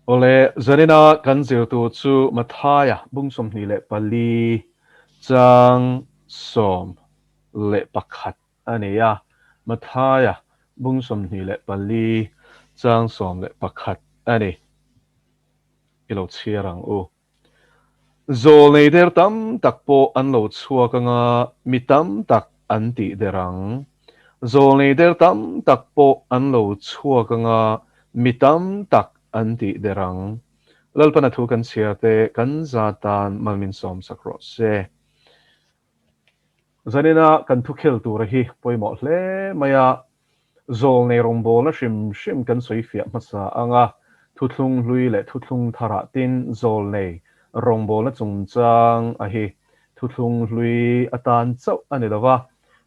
Awle, zanina kan zir tur chu Mathaia bung 24 chang 11 a ni a. Mathaia bung 24 chang 11 a ni. I lo chhiar ang u. Zawlnei der tam tak pawh an lo chhuak anga mi tam tak an tih der ang. Zawlnei der tam tak pawh an lo chhuak anga mi tam tak an tih der ang. Lalpana thu kan chhiar te kan za tan mal min sawm sak rawh se. Zanina kan thukhel tura hi pawimawh hle mai a, Zawlnei rawngbawlna hrim hrim kan sawi fiah hmasa ang a, thuthlung hlui leh thuthlung tharah tin zawlnei rawngbawlna chungchang a hi thuthlung hlui atan chauh a ni lo va,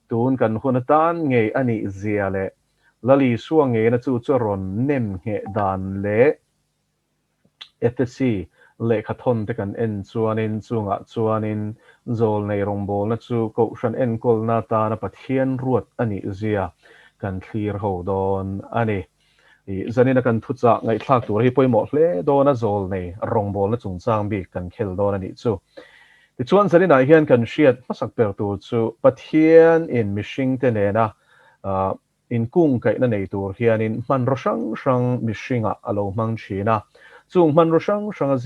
tun kan hun atan ngei a nih zia leh Lal Isua ngeina chu chu a rawn nem ngheh dan leh Efesi lehkhathawn te kan en chuanin chungah chuanin zawlnei rawngbawlna chu Kohhran enkawlna atana Pathian ruat a nih zia kan thlir ho dawn a ni. Zanina kan thuchah ngaihthlak tur hi pawimawh hle dawn a, zawlnei rawngbawlna chungchang bik kan khel dawn a nih chu. Tichuan zaninah hian kan hriat hmasak ber tur chu Pathian in mihringte nena Inkungkaihna nei tur hianin hmanraw hrang hrang mihringah a lo hmang thin a. Chung hmanraw hrang hranga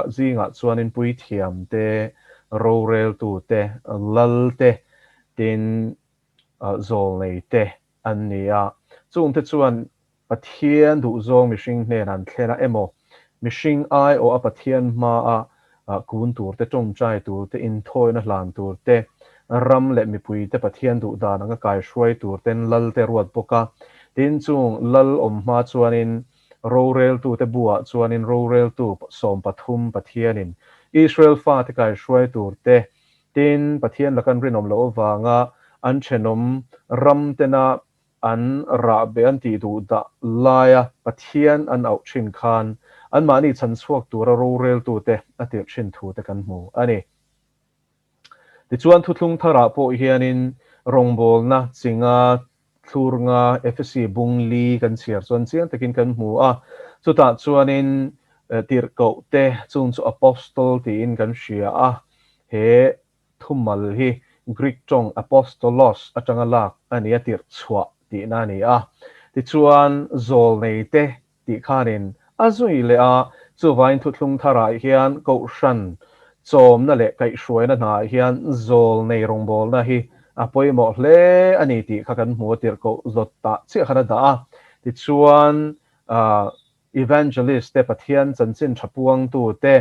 zingah chuanin puithiam te, roreltu te, lal te, tin zawlnei te an ni a. Chungte chuan Pathian duhzawng mihring hnenah an thlen a emaw, mihring aiawh a Pathian hmaa kun tur te, tawngtai tur te, inthawina hlan tur te, ram leh mipui te Pathian duh dan anga kaihruai tur ten lal te ruat bawk a. Tin, chung lal awm hma chuanin roreltute buah chuanin roreltu 13 Pathianin Israel fate kaihruai tur te, tin, Pathian laka an rinawm loh avanga an thenawm ram tena An rahbeh an tih duh dah laia Pathian an auh thin khan anmahni chhan chhuak tura roreltute a tirh thin thu te kan hmu a ni. Tichuan thuthlung tharah pawh hianin rawngbawlna chinga thlurnga Efesi bung li kan chhiar chuan chiang takin kan hmu a, chutah chuanin tirhkoh te chung chu Apostle tiin kan hria a, he Thumal hi Greek tawng apostolos atanga lak a ni a, tirh chhuah tihna a ni a. Tichuan, zawlnei te tih khanin a zui leh a, chuvangin thuthlung tharah hian kohhran chawmna leh kaihhruaina hnaah hian zawlnei rawngbawlna hi a pawimawh hle a ni tih kha kan hmu a, tirhkoh zawtah chiah khan a dah a. Tichuan, Evangelist te, Pathian chanchin tha puangtu te,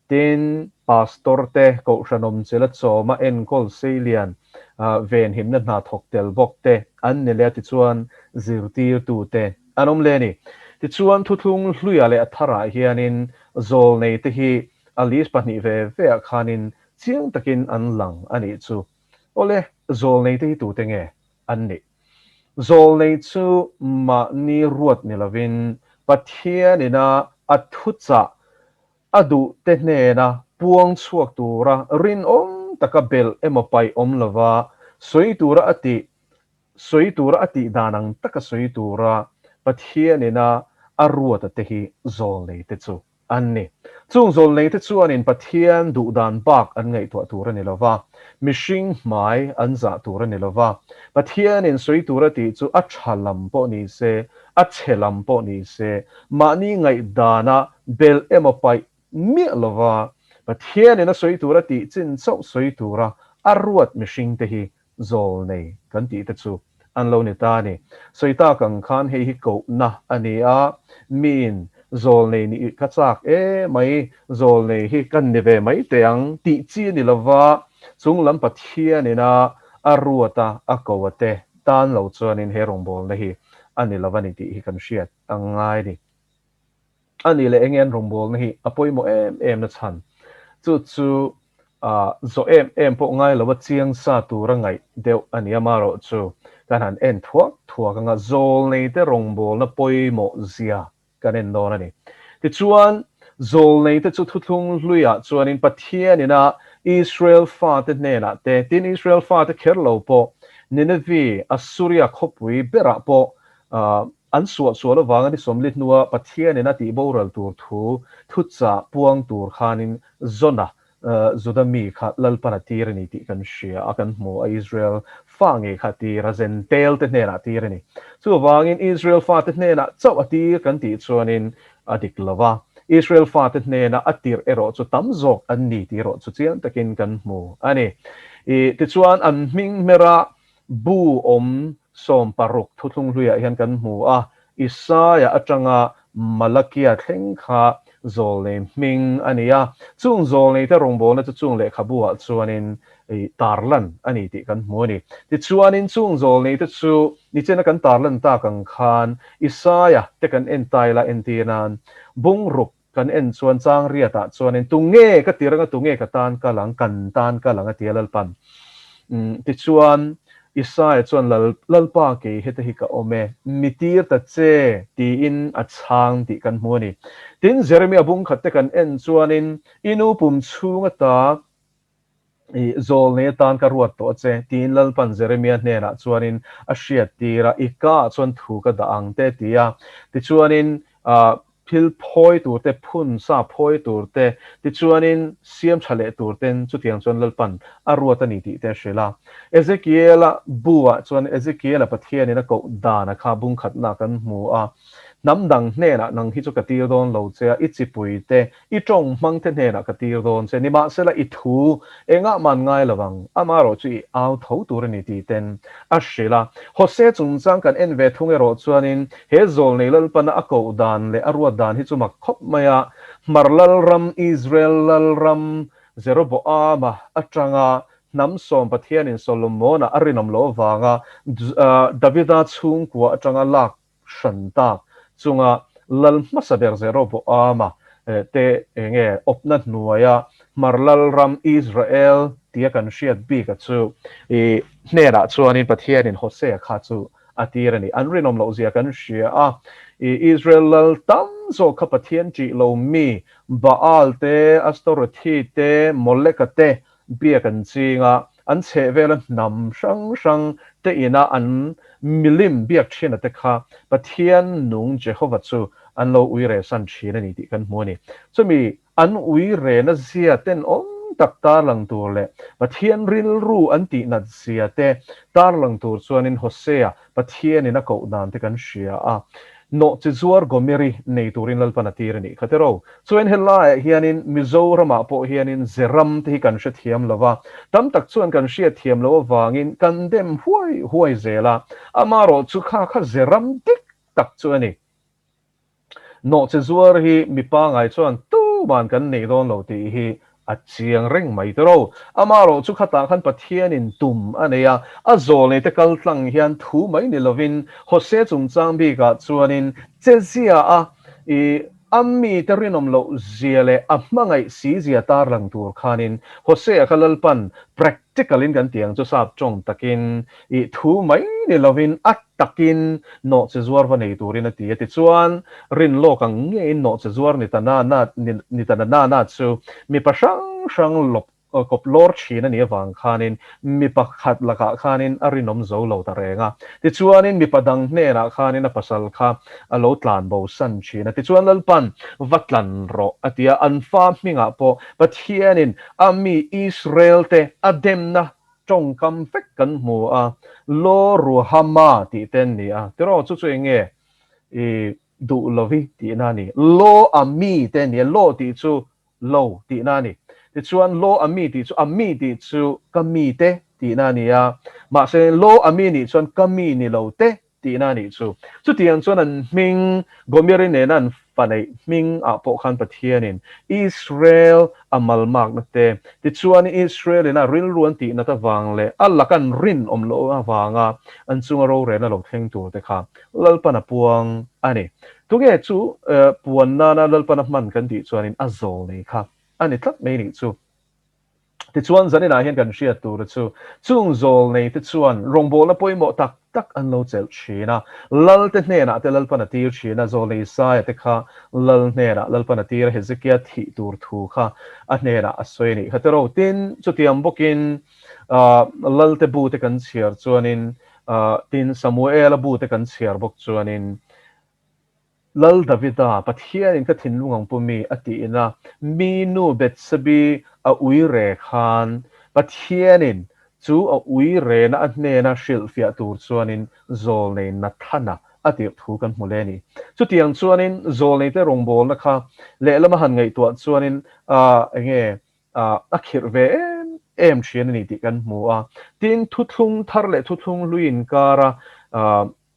tin Pastor te, Kohhran awmchilh a chawm a enkawl seilian venhimna hna thawk tel bawk te an ni leh a, tichuan zirtirtu te an awm leh a ni. Tichuan thuthlung hluiah leh a tharah hianin zawlnei te hi a list pahnih ve ve ah khanin chiang takin an lang a nih chu. Awle, zawlnei te hi tute nge an nih? Zawlnei chu mahni ruat ni lovin Pathianina a thuchah a duhte hnena puang chhuak tura rinawm taka belh emaw paih awm lova sawi tura a tih sawi tura a tih dan ang taka sawi tura Pathianina a ruata te hi zawlnei te chu an ni. Chung zawlneite chuanin Pathian duhdan bak an ngaihtuah tur a ni lo va, mihring hmai an zah tur a ni lo va. Pathianin sawi tur a tih chu a tha lam pawh ni se, a chhe lam pawh ni se, mahni ngaihdana belh emaw paih miah lo va, Pathianin a sawi tur a tih chin chauh sawi tura a ruat mihringte hi zawlnei kan tih te chu an lo ni ta a ni. Sawi tak ang khan hei hi kohna a ni a, miin zawlnei nih ka chak e mai, zawlnei hi kan ni ve mai teh ang tih chi a ni lo va, chung lam Pathianin a a ruat a, a ko a te tan lo chuanin he rawngbawlna hi a ni lo a ni tih hi kan hriat a ngai a ni. A nih leh enge an rawngbawlna hi a pawimawh em em na chhan chu chu zawh em em pawh ngai lova chiang sa tura ngaih deuh a ni a, marawh chu kan han en thuak thuak anga zawlneite rawngbawlna pawimawh zia kan en dawn a ni. Tichuan, zawlneite chu thuthlung hluiah chuanin Pathianina Israel fate hnenah te, tin Israel fate kher lo pawh Nineveh, Assuria khawpui berah pawh. An suahsual avanga ni 40 hnua Pathianin a tih boral tur thu thuchah puang tur khanin Jona, Juda mi kha Lalpan a tir a ni tih kan hria a, kan hmu a, Israel fa ngei kha a tir a, Zentel te hnenah a tir a ni. Chuvangin Israel fate hnenah chauh a tir kan tih chuanin a dik lo va, Israel fate hnena a tirh erawh chu tam zawk an ni tih erawh chu chiang takin kan hmu a ni. Tichuan an hming hmera Bu awm 16 thuthlung hluiah hian kan hmu a, Isaia atanga Malakia thleng kha zawlnei hming a ni a. Chung zawlneite rawngbawlna chu chung lehkhabu-ah chuanin tarlan a ni tih kan hmu a ni. Tichuanin chung zawlneite chu nichena kan tarlan tak ang khan Isaia te kan en taila entir nan bungruk kan en chuan chang riatah chuanin tunge ka tir anga tunge ka tan kal ang, kan tan kal ang a ti a Lalpan. Tichuan Isaia chuan Lal, Lalpa kei heta hi ka awm e, mi tir ta che tiin a chhang tih kan hmu a ni. Tin, Jeremia bungkhat te kan en chuanin i nu pum chhung ata I zawlnei atan ka ruat tawh a che, tiin Lalpan Jeremia hnenah chuanin a hriattir a, i kaah chuan thu ka dah ang te a ti a. Tichuanin thil phawi tur te, phun sa phawi tur te, tichuanin siam tha leh tur ten chutiang chuan Lalpan a ruat a ni tih te a hrilh a. Ezekiela bu-ah chuan Ezekiela Pathianin a koh dana kha bungkhatna kan hmu a, Hnam dang hnenah nang hi chu ka tir dawn lo che a, i chipui te, I tawng hmangte hnenah ka tir dawn che, nimahsela i thu engah man ngai lo ang, amaherawh chu i au tho tur a ni tih ten a hrilh a. Hose chungchang kan en ve thung erawh chuanin he zawlnei Lalpana a koh dan leh a ruat dan hi chu mak khawp mai a, Hmar Lalram, Israel Lalram, Jeroboama atanga hnam sawm Pathianin Solomona a rinawm loh avanga Davida chhungkua atanga lak hran tak chunga lal hmasa ber Jeroboama te enge awpna hnuaia Hmar Lalram Israel tia kan hriat bika chu i hnenah chuanin Pathianin Hosea kha chu a tir a ni. An rinawm loh zia kan hria a, i Israel lal tam zawk kha Pathian ṭih lo mi Baal te, Astorethi te, Moleka te biak an ching a, an chhehvela hnam hrang hrang te ina an milim biak thin a te kha Pathian nung Jehova chu an lo ui reh san thin a ni tih kan hmu a ni. Chumi an ui rehna zia tenawm tak tarlang tur leh Pathian rilru an tihnat zia te tarlang tur chuanin Hosea Pathianin a koh dan te kan hria a, nawhchi zuar Gomeri nei turin Lalpan a tir a nih kha tiraw. Chuan helaiah hianin Mizoramah pawh hianin Zeram te hi kan hrethiam lo va, tam tak chuan kan hriatthiam loh avangin kan dem huai huai zel a, amaherawhchu kha kha Zeram dik tak chu a ni. Nawhchi zuar hi mi pangai chuan tuman kan nei dawn lo tih hi a chiang reng mai tiraw. Amaherawh chu khatah khan Pathianin tum a nei a, a zawlnei te kal tlang hian thu mai ni lovin Hose chungchang bikah chuanin che zia a i a mite rinawm loh zia leh a hmangaih si zia tarlang tur khanin Hosea kha Lalpan practical in kan ti ang chu sap tawng takin i thu mai ni lovin a takin nawhchi zuar va nei turin a ti a. Tichuan, rin lawk ang ngeiin nawhchi zuar ni ta na na ni ta na na na chu mipa hrang hrang lawp kawp lawr thin a nih avang khanin mipa khat lakah khanin a rinawm zo lo ta reng a. Tichuanin mipa dang hnenah khanin a pasal kha a lo tlan bo san thin a. Tichuan Lalpan va tlan rawh a ti a, an fa hmingah pawh Pathianin a mi Israel te a demna Tawngkam vek kan hmu a, Lo Ruhama tih te an ni a, tiraw chu chu eng nge i duh lovi tihna a ni. Lo a mi te an ni a, Lo tih chu lo tihna a ni. Tichuan Lo a mi tih chu a mi tih chu ka mi te tihna a ni a, mahse Lo a mi nih chuan ka mi ni lo te tihna a nih chu. Chutiang chuan an hming, Gomeri nena an fa neih hming ah pawh khan Pathianin Israel a malmakna te, tichuan Israel in a rilru an tihnat avang leh a laka an rinawm loh avanga an chunga rorelna lo thleng tur te kha Lalpan a puang a ni. Tunge chu puan nana Lalpan a hman kan tih chuanin a zawl nei kha a ni tlat mai nih chu. Tichuan, zaninah hian kan hriat tura chu, chung zawl neite chuan rawngbawlna pawimawh tak tak an lo chelh thin a. Lalte hnenah te Lalpan a tir thin a, Zawlnei Isaia te kha Lal hnenah Lalpan a tir a, Hezekia thih tur thu kha a hnenah a sawi a nih kha tiraw. Tin, chutiang bawkin Lalte bu te kan chhiar chuanin, tin Samuela bu te kan chhiar bawk chuanin. Lal Davida, Pathianin ka thinlung ang pu mi a tiin a mi nu Bethsebi a ui re khan Pathianin chu a ui rena a hnena hrilhfiah tur chuanin zawlnei Nathana a tirh thu kan hmu leh a ni. Chutiang chuanin zawlneite rawngbawlna kha lehlam a han ngaihtuah chuanin enge a khirh ve em em thin a ni tih kan hmu a. Tin, thuthlung thar leh thuthlung hlui inkara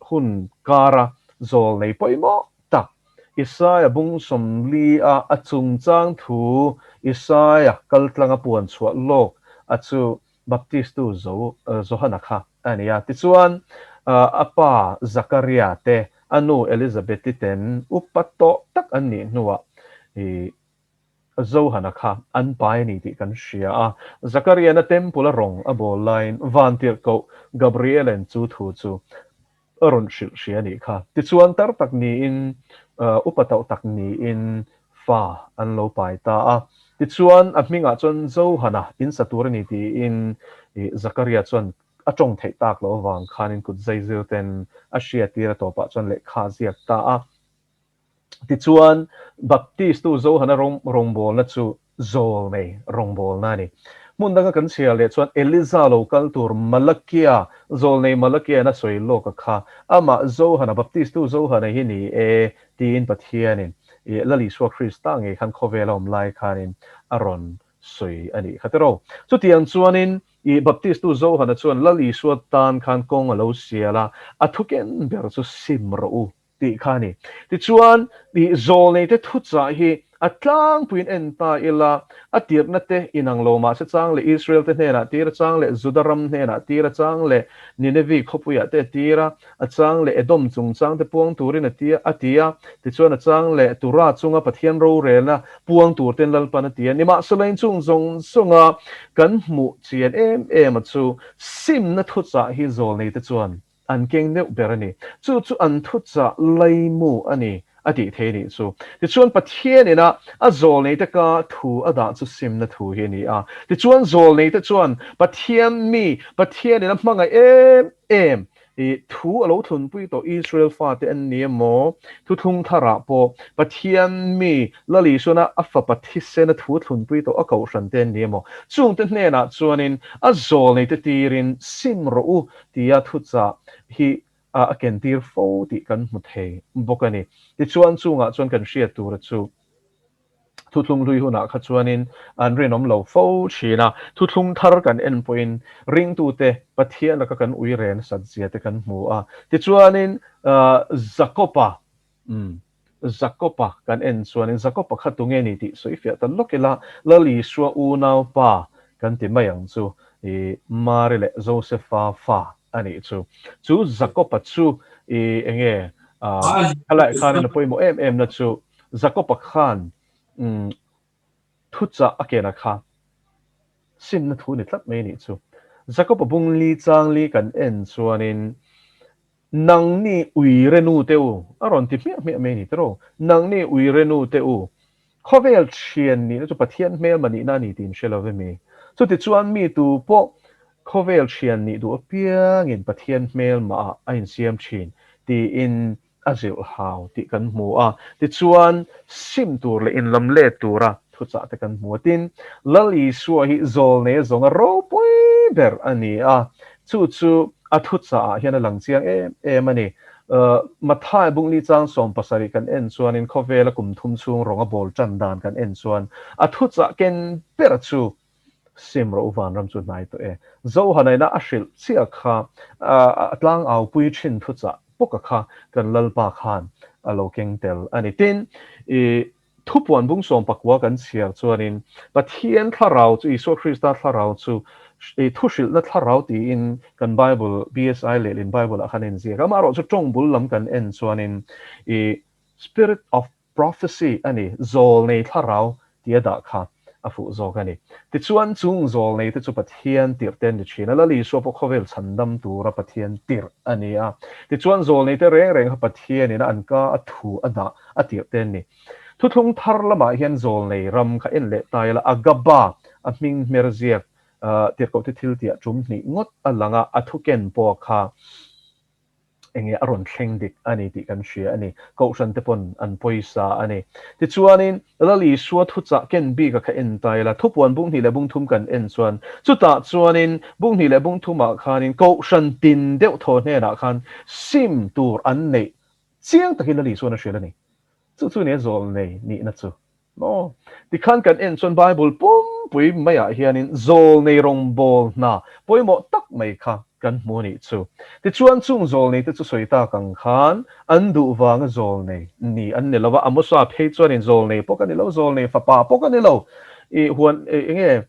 hun kara zawlnei pawimawh tak Isaia bung 40 a a chungchang thu Isaia kaltlanga puan chhuah lawk a chu Baptistu Johana kha a ni a. Tichuan, a pa Zakaria te, a nu Elizabeth-i ten upa tawh tak an nih hnuah Johana kha an pai a ni tih kan hria a. Zakariana temple a rawng a bawl laiin vantirhkoh Gabriela'n chu thu chu a rawn hrilh hria a nih kha. Tichuan tar tak niin, upa tauh tak niin fa an lo pai ta a. Tichuan a hmingah chuan Johana in sa tur a ni tiin Zakaria chuan a tawng theih tak loh avang khanin kut zaizir ten a hriattir a tawpah chuan lehkha a ziak ta a. Tichuan, Baptistu Johana rawngbawlna chu zawlnei rawngbawlna a ni. Hmun danga kan chhiar leh chuan Eliza lo kal tur Malakia, zawlnei Malakia'n a sawi lawk a kha, amah Johana, Baptistu Johana hi ni e, tiin Pathianin Lal Isua Krista ngei khan khawvel a awm lai khanin a rawn sawi a nih kha tiraw. Chutiang chuanin i Baptistu Johana chuan Lal Isua tan khan kawng a lo sial a, a thuken ber chu sim rawh u tih kha a ni. Tichuan, ih zawlneite thuchah hi a tlangpuiin en ta ila, a tirhna te inang lo mahse chang leh Israel te hnenah tir a chang leh Juda ram hnenah tir a chang leh Ninevi khawpuiah te a tir a, a chang leh Edom chungchang te puang turin a ti a ti a, tichuan a chang leh Tura chunga Pathian rorelna puang tur ten Lalpan a ti a. Nimahsela inchung zawng zawnga kan hmuh chian em em a chu simna thuchah hi zawlneite chuan An keng deuh ber a ni. Chu chu an thuchah laimu a ni a tih thei a nih chu. Tichuan Pathian ina a zawlneite ka thu a dah chu simna thu hi a ni a. Tichuan zawlneite chuan Pathian mi, Pathian ina hmangaih em em i thu a lo thlunpui tawh Israel fate an ni emaw, thuthlung tharah pawh Pathian mi Lal Isuana a fapa thisena thu a thlunpui tawh a kohhran te an ni emaw, chungte hnenah chuanin a zawlneite tirin sim rawh u tia thuchah hi a kentir fo tih kan hmu thei bawk a ni. Tichuan chungah chuan kan hriat tura chu thuthlung hlui hunah kha chuanin an rinawm lo fo thin a, thuthlung thar kan en pawhin ringtute Pathian laka kan ui re nasat zia te kan hmu a. Tichuanin Jakoba Jakoba kan en chuanin Jakoba kha tunge ni tih sawi fiah ta lawk ila, Lal Isua unaupa kan ti mai ang chu, i Mari leh Josefa fa a nih chu. Chu Jakoba chu i enge a laiah khanin a pawimawh em em na chu Jakoba khan thuchah a kena kha simna thu ni tlat mai a nih chu. Jakoba bung li chang li kan en chuanin Nangni uire nu te u, a rawn ti hmiah hmiah mai a ni tiraw? Nangni uire nu te u, khawvel thian nihna chu Pathian hmelma nihna a ni tih in hre lo ve mi? Chutichuan mi tu pawh khawvel thian nih duh apiangin Pathian hmelmaah a insiam thin tiin a zilh hau tih kan hmu a. Tichuan, sim tur leh inlam let tura thuchah te kan hmu a. Tin, Lal Isua hi zawlnei a zawnga ropui ber a ni a, chu chu A thuchah ah hian a lang chiang em em a ni. Mathai Bungli chang 70 kan en chuanin khawvela kum thum chhung rawng a bawl tan dan kan en chuan a thuchah ken ber chu sim rawh u vanram chu hnai tawh e. Zohanaina a hrilh chiah kha a tlang aupui thin thuchah bawka kha kan Lalpa khan a lo keng tel a ni. Tin, i Thupuan bung 19 kan chhiar chuanin Pathian thlarau chu, Isua Krista thlarau chu i thuhrilhna thlarau tiin kan Bible, BSI lehlin Bible ah khan a inziak a. Amaherawhchu tawng bul lam kan en chuanin i Spirit of Prophecy a ni, zawlnei thlarau tia dah kha a fuh zawk a ni. Tichuan chung zawlnei te chu Pathian tirh te an ni thin a, Lal Isua pawh khawvel chhandam tura Pathian tirh a ni a. Tichuan zawlnei te reng reng kha Pathianin a an ka a thu a dah a tirh te an ni. Thuthlung thar lamah hian zawlnei ram kha en leh ta ila, Agaba a hming hmer ziak tirhkoh te thil tiah tum hnih ngawt a lang a, a thuken pawh kha. Enge a rawn thleng dik a ni tih kan hria a ni. Kohhran te pawn an pawisa a ni. Tichuanin, Lal Isua thuchah ken bik a kha en ta ila, thupuan bung hnih leh bung thum kan en chuan, chutah chuanin bung hnih leh bung thumah khanin kohhran tin deuh thaw hnenah khan sim tur an neih chiang takin Lal Isuan a hrilh a ni. Chu chu nia zawlnei nihna chu. Maw? Tikhan kan en chuan Bible pumpui maiah hianin zawlnei rawngbâwl hna pawimawh tak mai kha kan hmu a nih chu. Tichuan chung zawlnei te chu sawi tak ang khan an duh vanga zawlnei ni an ni lo va, Amosa phei chuanin zawlnei pawh ka ni lo, zawlnei fapa pawh ka ni lo, i huan eng nge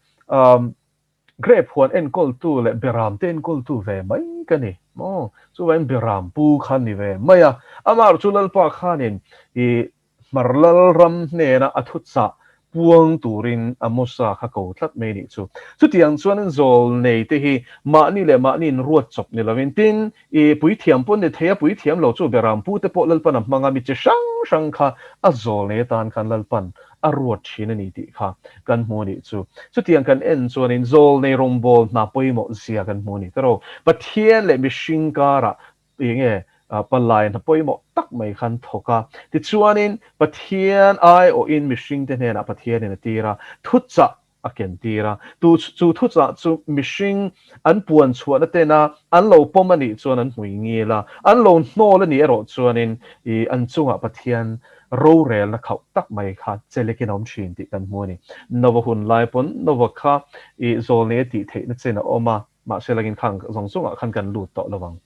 Grape huan enkawltu leh beram te enkawltu ve mai ka ni maw? Chuvangin beram pu kha ni ve mai a, amah chu Lalpa khanin i Hmar Lalram hnena a thuchah puang turin Amosa kha ko tlat mai nih chu. Chutiang chuan zawlnei te hi mahni leh mahni inruat chawp ni lovin tin, i puithiam pawn ni thei a, puithiam lo chu beram pu te pawh Lalpan a hmang a, mi chi hrang hrang kha a zawlnei atan khan Lalpan a ruat thin a ni tih kha kan hmu a nih chu. Chutiang kan en chuanin zawlnei rawngbâwl hna pawimawh zia kan hmu a ni tawrh. Pathian leh mihring karah eng nge palai hna pawimawh tak mai khan thawk a. Tichuanin Pathian aiawhin mihringte hnenah Pathianin a tir a, thuchah a ken tir a. Tu chu thuchah chu mihring an puan chhuahna tena an lo pawm a nih chuan an hmui ngil a, an lo hnawl a nih erawh chuanin i an chungah Pathian rorelna khauh tak mai kha chelekin a awm thin tih kan hmu a ni. Nova hun lai pawn Nova kha i zawlnei a tih theihna chen a awm a, mahse langin khang zawng zawngah khan kan lut tawh lo ang.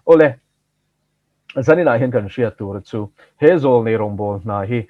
Awle, zaninah hian kan hriat tur chu he zawlnei rawngbâwl hna hi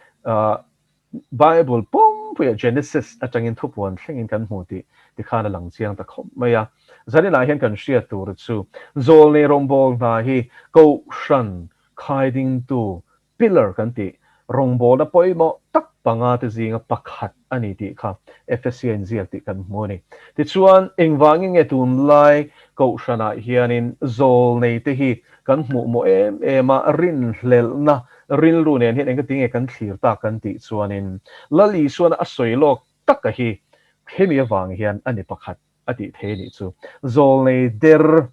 Bible pumpuiah Genesis atangin thupuan thlengin kan hmu tih tikhan a lang chiang ta khawp mai a. Zaninah hian kan hriat tur chu zawlnei rawngbâwl hna hi Kohhran khaidingtu Pillar kan tih rawngbawlna pawimawh tak panga te zinga pakhat a ni tih kha Ephesia inziak tih kan hmu a ni. Tichuan, engvangin nge tunlai Kohhranah hianin zawlnei te hi kan hmuh mawh em em a, rinhlelhna rilru nen hian engati nge kan thlir tak kan tih chuanin Lal Isuana a sawi lawk taka hi hemi avang hian a ni pakhat a tih thei a nih chu. Zawlnei der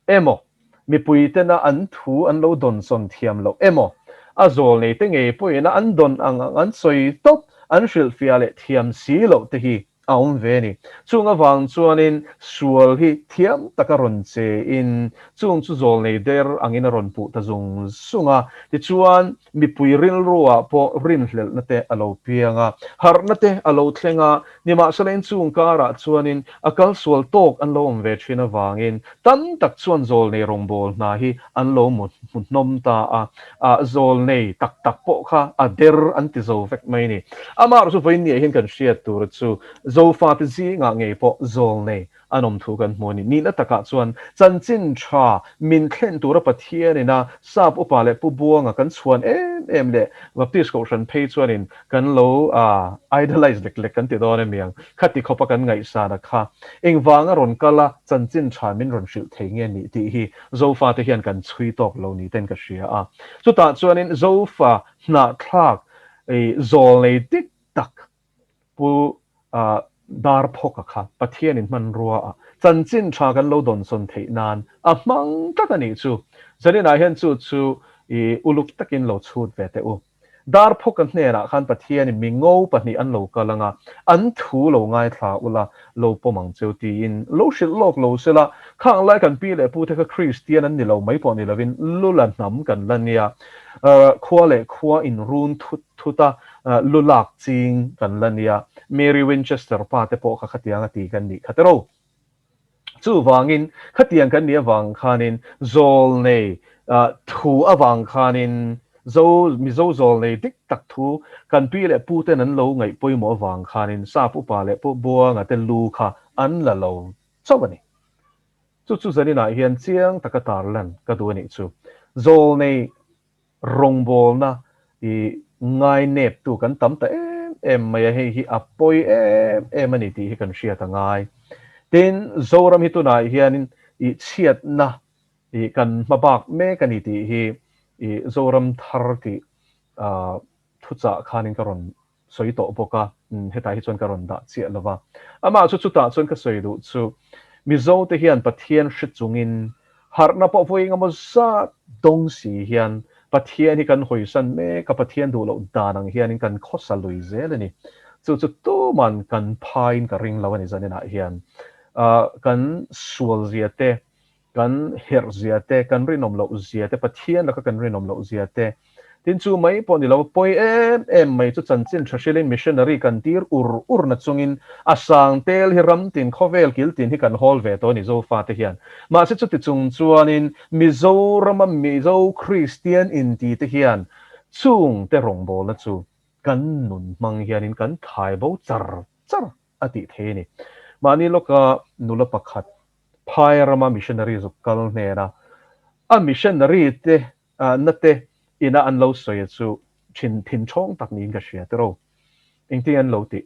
emaw, mipui tena an thu an lo dawnsawn thiam loh emaw, a zawlnei te ngei pawhin a an dawn ang ang an sawi tawp, an hrilhfiah leh thiam si loh te hi a awm ve a ni. Chung avang chuanin sual hi thiam taka rawn che in chung chu zawlnei der angin a rawn puh ta zung zung a, tichuan mipui rilruah pawh rinhlelhna te a lo piang a, harhna te a lo thleng a, Nimahsela inchung karah chuanin a kal sual tawk an lo awm ve thin avangin tam tak chuan zawlnei rawngbâwl hna hi an lo hmu hnawm ta a, a zawlnei tak tak pawh kha a der an ti zo vek mai a ni. Amah erawh chu vawiinniah hian kan hriat tur chu Zofate zingah ngei pawh zawlnei an awm thu kan hmu a ni. Nihna takah chuan chanchin tha min thlen tura Pathianin a Sap upa leh Pu Buanga kan chhuan em em leh Baptist Kohhran phei chuanin kan lo idolize lek lek kan ti dawn em ang. Khati khawpa kan ngaihsana kha engvanga rawn kal a chanchin tha min rawn hrilh thei nge nih tih hi Zofate hian kan chhui tawk lo ni ten ka hria a. Chutah chuanin Zofa hnahthlak zawlnei dik tak Pu Darphawka kha Pathianin hmanrua a chanchin tha kan lo dawnsawn theih nan a hmang tlat a nih chu. Zaninah hian chu chu i uluk takin lo chhut ve teh u. Darphawka hnenah khan Pathianin mi ngo pahnih an lo kal ang a, an thu lo ngaithla ula lo pawm ang cheu tiin lo hrilh lawk lo sela, khang lai kan pi leh pute kha Kristian an ni lo mai pawh ni lovin lula hnam kan la nia, khua leh khua inrun thut thut a, lu lak ching kan la nia, Mary Winchester pa te pawh kha khatiang a ti kan nih kha tero. Chuvangin khatiang kan nih avang khanin zawlnei thu avang khanin Zo Mizo zawlnei dik tak thu kan pi leh pu ten an lo ngaih pawimawh avang khanin Sap upa leh Pu Buanga te lu kha an la lo chauh a ni. Chu chu zaninah hian chiang taka tarlan ka duh a nih chu. Zawlnei Rawngbawlna i ngai neptu kan tam ta em em mai a, hei hi a pawi em em a ni tih hi kan hriat a ngai. Tin, Zoram hi tunah hianin i chhiatna i kan hma bak mek a ni tih hi i Zoram thar tih thuchah khanin ka rawn sawi tawh bawk a, hetah hi chuan ka rawn dah chiah lo va. Amah chu chutah chuan ka sawi duh chu Mizote hian Pathian hre chungin Harhna pawh vawi engemaw zat dawng si hian Pathian hi kan hawisan mek a, Pathian duh loh dan ang hianin kan khawsa lui zel a ni. Chu chu tuman kan phaiin ka ring lo a ni zaninah hian. Kan sual zia te, kan herh zia te, kan rinawm loh zia te, Pathian laka kan rinawm loh zia te, tin chu mai pawh ni lo, pawi em em mai chu chanchin tha hrilhin missionary kan tir ur ur na chungin a sang tel hi ram tin khawvel kil tin hi kan hawl ve tawh a ni Zofate hian. Mahse chuti chung chuanin Mizorama Mizo Kristian inti te hian chungte rawngbawlna chu kan nun hmang hianin kan thai bo char char a tih thei a ni. Mahni lawka nula pakhat Phai rama missionary zuk kal hnena a missionary te na te ina an lo sawi chu thin thin thawng tak niin ka hria tiraw. Engtin an lo tih?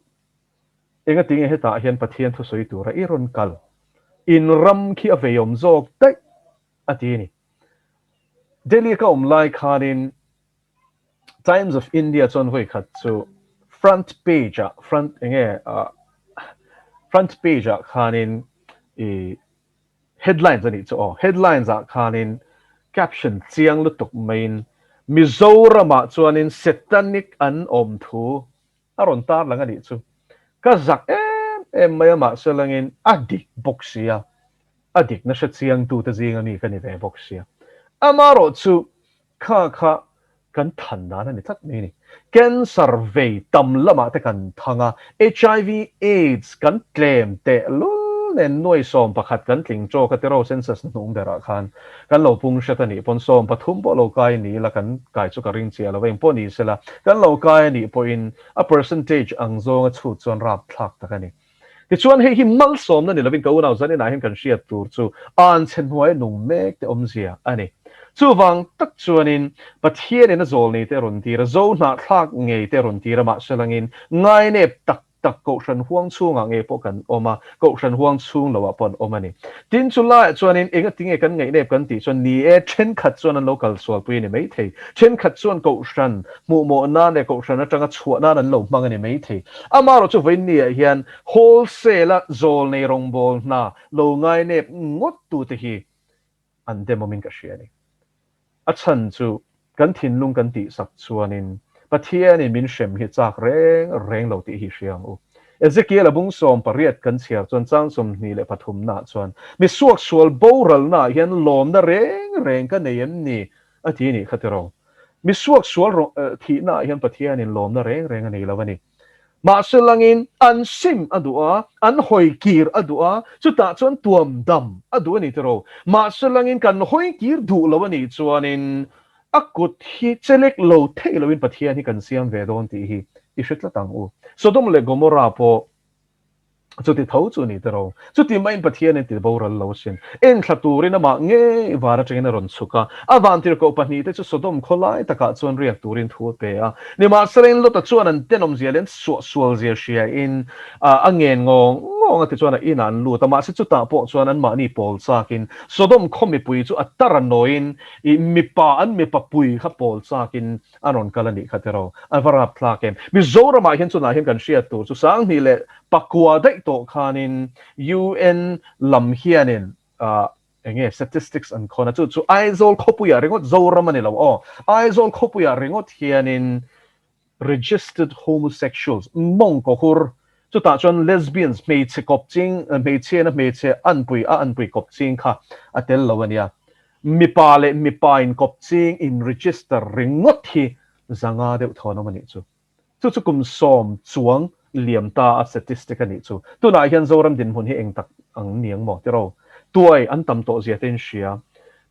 Engatinge hetah hian Pathian thusawi tura i rawn kal? In ram khi a veiawm zawk daih a ti a ni. Delhi ka awm lai khanin Times of India chuan vawi khat chu front page ah front enge ah front page ah khanin i headlines a nih chu aw headlines ah khanin caption chiang lutuk maiin Mizoram ah chuanin satanic an awm thu a rawn tar lang a nih chu. Ka zak em em mai a mahse langin a dik bawk sia, a dikna hre chiangtute zinga mi ka ni ve bawk sia. Amaherawh chu kha kha kan than dan a ni tlat mai a ni. Cancer vei tam lamah te kan thang a, HIV AIDS kan tlem teh lul nen nuai 11 kan tling tawk a tiraw census na hnung berah khan kan lo pung hret a nih pawn 13 pawh lo kai ni ila kan kai chu ka ring chiah lo a, engpawh ni sela kan lo kai a nih pawhin a percentage ang zawnga chhut chuan rapthlak tak a ni. Tichuan hei hi malsawmna ni lovin ka unau zaninah hian kan hriat tur chu anchhe hnuai nung mek te awmzia a ni. Chuvang tak chuanin Pathianin a zawlnei te a rawn tir a, zo hnahthlak ngei te a rawn tir a, mahse langin ngainep tak tak Kohhran huang chhungah ngei pawh kan awm a, Kohhran huang chhung loah pawh an awm a ni. Tin, chu laiah chuanin engatinge kan ngaihnep kan tih chuan ni e, thenkhat chuan an lo kal sualpui a ni maithei. Thenkhat chuan Kohhran hmuhmawh nan leh Kohhran atanga chhuah nan an lo hmang a ni maithei. Amaherawh chu vawiinniah hian wholesale-a zawlnei rawngbâwl hna lo ngainep ngawt tute hi an demawmin ka hria a ni. A chhan chu kan thinlung kan tihsak chuanin Pathianin min hrem hi chak reng reng lo tih hi hria ang u. Ezekiel-a bung 18 kan chhiar chuan chang 23 naah chuan, Mi suaksual boralnaah hian lawmna reng reng ka nei em ni? a ti nih kha tiraw. Mi suaksual thihnaah hian Pathianin lawmna reng reng a nei lo a ni. Mahse langin an sim a duh a, an hawi kir a duh a, chutah chuan tuam dam a duh a ni tiraw. Mahse langin kan hawi kir duh lo a nih chuanin a kut hi chelek lo theih loin Pathian hi kan siam ve dawn tih hi i hre tlat ang u. Sodom leh Gomorrah pawh Chuti tho chu ni tiraw. Chuti maiin Pathianin ti boral lo asin. Enthla turin amah ngei var atangin a rawn chhuk a. A vantirhkoh pahnihte chu Sodom khawlai takah chuan riak turin thu a pe a. Nimahselain Lota chuan an tenawmzia leh an suahsualzia hriain a ngen ngawng ngawng a tichuan a inah an lut a. Mahse chutah pawh chuan anmahni pawl chakin Sodom khaw mipui chu a tar a nawiin mipa an mipa pui kha pawl chakin A rawn kal a nih kha tiraw? A va rap thlak em? Mizoramah hian chunah hian kan hriat tur chu 2009 daih tawh khanin UN lam hianin eng nge statistics an khawn a, chu chu Aizawl khawpuiah ringawt Zoram a ni lo aw, Aizawl khawpuiah ringawt hianin registered homosexuals, mawngkaw hur, chutah chuan lesbians, hmeichhe kawp ching, hmeichhiain a hmeichhe anpui a anpui kawp ching kha a tel lo a nia. Mipa leh mipa inkawp ching in register ringawt hi 500 deuh thawn awm a nih chu. Chu chu kum 10 chuang liam ta a statistic a nih chu. Tunah hian Zoram dinhmun hi eng tak ang niang maw tiraw? Tuai an tam tawh zia te in hria,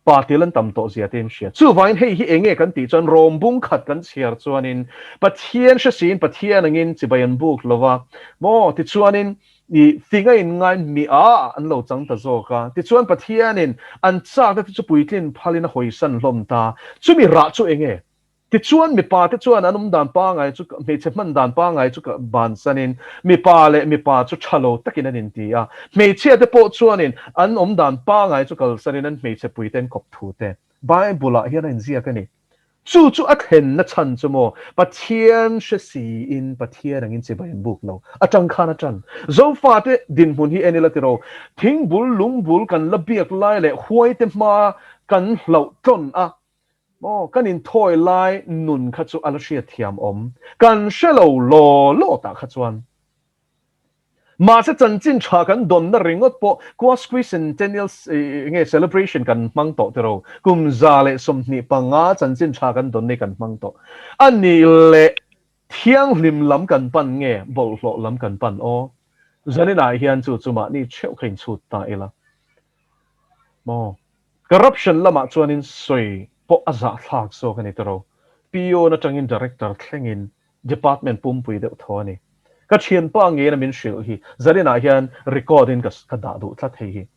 pa til an tam tawh zia te in hria. Chuvangin hei hi eng nge kan tih chuan Rom bung khat kan chhiar chuanin Pathian hre siin Pathian angin chibai an buk lo va maw? Tichuanin I fing a inngai mi a an lo chang ta zawk a. Tichuan Pathianin an chakna te chu puitlin phalin a hawisan hlawm ta. Chumi rah chu eng nge? Tichuan mipa te chuan an awm dan pangai chu hmeichhe hman dan pangai chu bansanin mipa leh mipa chu tha lo takin an inti a. Hmeichhia te pawh chuanin an awm dan pangai chu kalsanin an hmeichhe puite an kawp thu te Bible-ah hian a inziak a ni. Chu chu a thlenna chhan chu maw Pathian hre siin Pathian angin chibai an buk lo. A tang khan a tan. Zofate dinhmun hi en ila tiro, thingbul lungbul kan la biak lai leh huaite hma kan hlauh tlawn a, maw kan inthawi lai nun kha chu a la hriatthiam awm. Kan hre lo law law tah kha chuan. Mahse chanchin tha kan dawnna ringawt pawh Quasquicentennial nge celebration kan hmang tawh tiro, kum 125 chanchin tha kan dawn nei kan hmang tawh. A nih leh thianghlim lam kan pan nge bawlhhlawh lam kan pan aw? Zaninah hian chu chu mahni theuh kha inchhut ta ila maw? Corruption lamah chuanin sawi pawh a zahthlak zawk a ni tiro, PO atangin Director thlengin Department pumpui deuh tho a ni. Ka thianpa ngeiin a min hrilh hi zaninah hian record in ka dah duh tlat hei hi.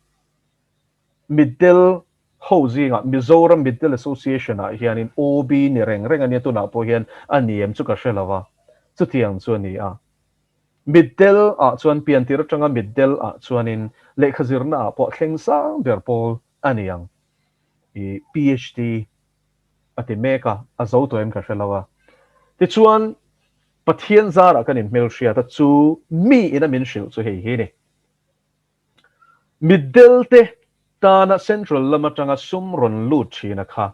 Mitdel ho zingah Mizoram Mitdel Association ah hianin OB ni reng reng a nia tunah pawh hian a ni em chu ka hre lo a, chutiang chu a ni a. Mitdel ah chuan piantir atanga mitdel ah chuanin lehkha zirna ah pawh thleng sang ber pawl a ni ang. I PHD a ti mek a, a zo tawh em ka hre lo a. Tichuan, Pathian zarah kan inhmelhriat a, chu mi ina min hrilh chu hei hi a ni. Mitdelte tana Central lam atanga sum rawn lut thina kha,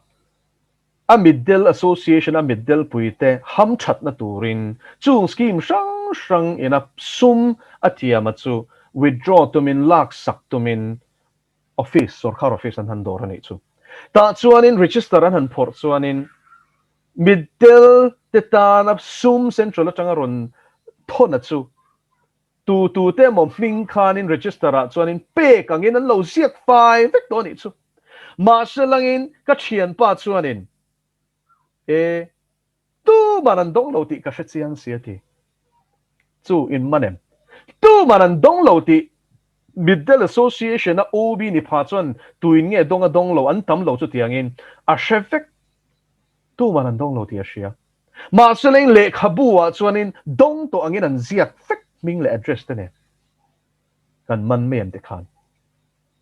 a Mitdel Association a mitdel puite hamthatna turin chung scheme hrang hrang ina sum a tiama chu withdraw tumin laksak tumin Office, sorkar office an han dawr a nih chu. Tah chuanin register an han phawrh chuanin mitdel te tana sum central atanga rawn thawn a chu tu tu te emaw hming khanin register ah chuanin pek angin an lo ziak fai vek tawh a nih chu. Mahse langin ka thianpa chuanin e Tuman an dawng lo tih ka hre chiang si a ti. Chu in man em? Tuman an dawng lo tih Mitdel Association a OB ni pha chuan tuin nge dawng a dawng lo an tam lo chutiangin a hre vek. Tuman an dawng lo tih a hria. Mahse leng lehkhabu ah chuanin dawng tawh angin an ziak vek hming leh address te nen. Kan man mai an ti khan.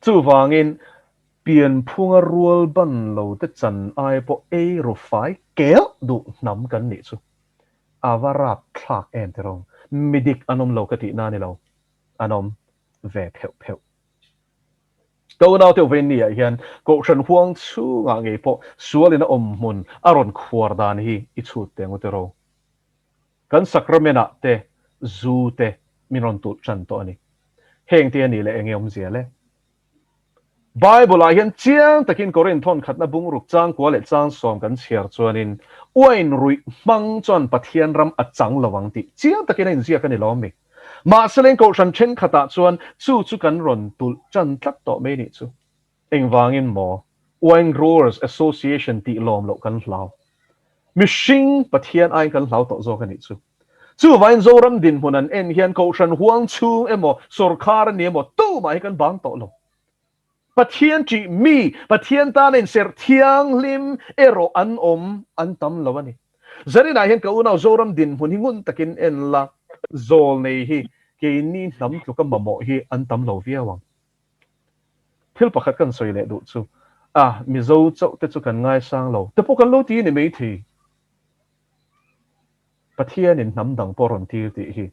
Chuvangin, pianphunga rual ban lo te chan ai pawh ei ru fai kelh duh hnam kan nih chu. A va rap thlak em ti rawng. Mi dik an awm lo ka tih na ni lo. An awm ve pheuh pheuh. Ka unau te uvein ah hian Kohhran huang chhungah ngei pawh sualin a awm hmun a rawn khuar dan hi i chhut teh ngawt ero. Kan sacrament ah te zu te min rawn tulh tan tawh a ni. Heng te a nih leh enge awmzia le? Bible ah hian chiang takin Korinth thawn khatna bungruk changkua leh changsawm kan chhiar chuanin uain ruih hmang chuan Pathian ram a chang lo ang tih chiang takin a inziak a ni lawm mi? Mahse leng kohhran thenkhatah chuan chu chu kan rawn tulh tan tlat tawh mai nih chu. Engvangin maw Wine Growers Association tih lawm loh kan hlau? Mihring Pathian aiin kan hlau tawh zawk a nih chu. Chuvangin Zoram dinhmun an en hian Kohhran huang chhung emaw, sawrkhar a ni emaw tumah hi kan bang tawh lo. Pathian ṭih mi, Pathian tana inserh thianghlim erawh an awm an tam lo a ni. Zaninah hian ka unau Zoram dinhmun hi ngun takin en la, zawl nei hi keini hnam tluka mamawh hi an tam lo viau ang. Thil pakhat kan sawi leh duh chu, a Mizo chauh te chu kan ngaisang lo te pawh kan lo ti ni maithei. Pathianin hnam dang pawh rawn tir tih hi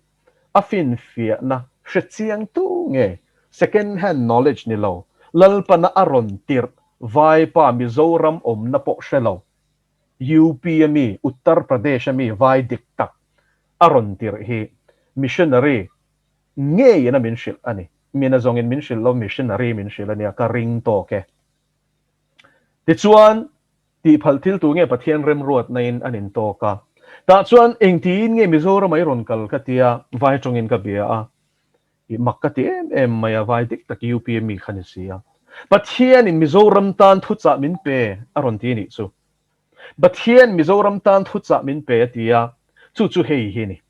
a finfiahna hre chiang tu nge second hand knowledge ni lo, Lalpana a rawn tirh vaipa Mizoram awmna pawh hre lo, UP a mi, Uttar Pradesh a mi vai dik tak a rawn tirh hi missionary ngeiin a min hrilh a ni. Mina zawngin min hrilh lo, missionary min hrilh a nia, ka ring tawk e. Tichuan, tihphalh thil tu nge Pathian remruatna-in an intawk a. Tah chuan engtiin nge Mizoram i rawn kal ka tia, vai tawngin ka bia a. I mak ka ti em em mai a, vai dik tak UPA mi kha ni si a. Pathianin Mizoram tan thuchah min pe a rawn ti nih chu. Pathian Mizoram tan thuchah min pe a ti a, chu chu hei hi a ni.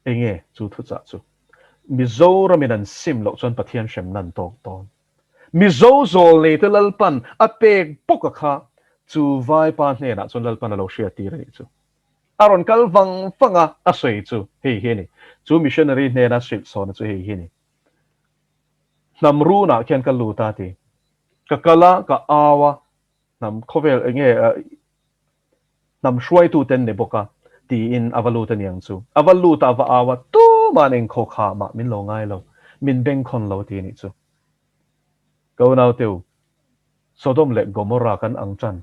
Enge chu thuchah chu? Mizoramin an sim loh chuan Pathian hremna an tawk dawn. Mizo zawlneite Lalpan a pek bawk a kha chu vaipa hnenah chuan Lalpan a lo hriattir a nih chu. A rawn kal vang vang a, a sawi chu hei hi a ni. Chu missionary hnena hrilh chhawn chu hei hi a ni. Hnam runah khian ka lut a ti. Ka kal a, ka au a. Hnam khawvel enge hnam hruaitu ten ni bawk a tiin a va lut a niang chu. A va lut a, a va au a, tuma'n eng khaw kha mah min lo ngai lo, min bengkhawn lo ti a nih chu. Ka unaute u, Sodom leh Gomorrah kan ang tan